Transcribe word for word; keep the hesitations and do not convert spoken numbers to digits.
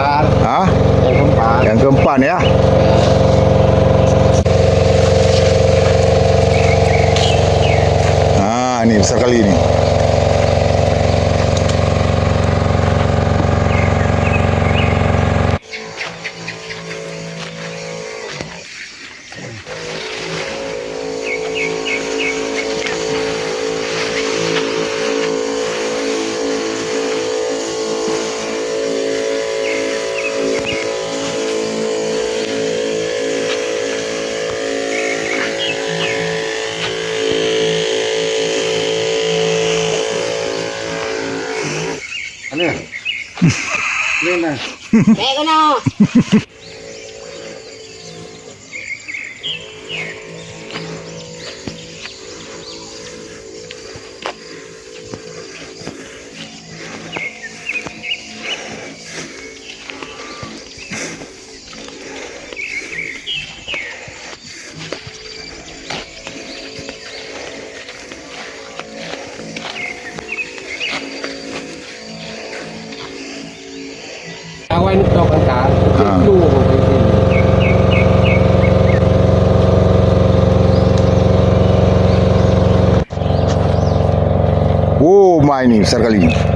Ha? Yang keempat. Yang keempat, ya. Ah, ni besar kali ni. Mana? Mana? Naik kena. Awai neutôp angka, Ha. Oh, mai ni besar kali.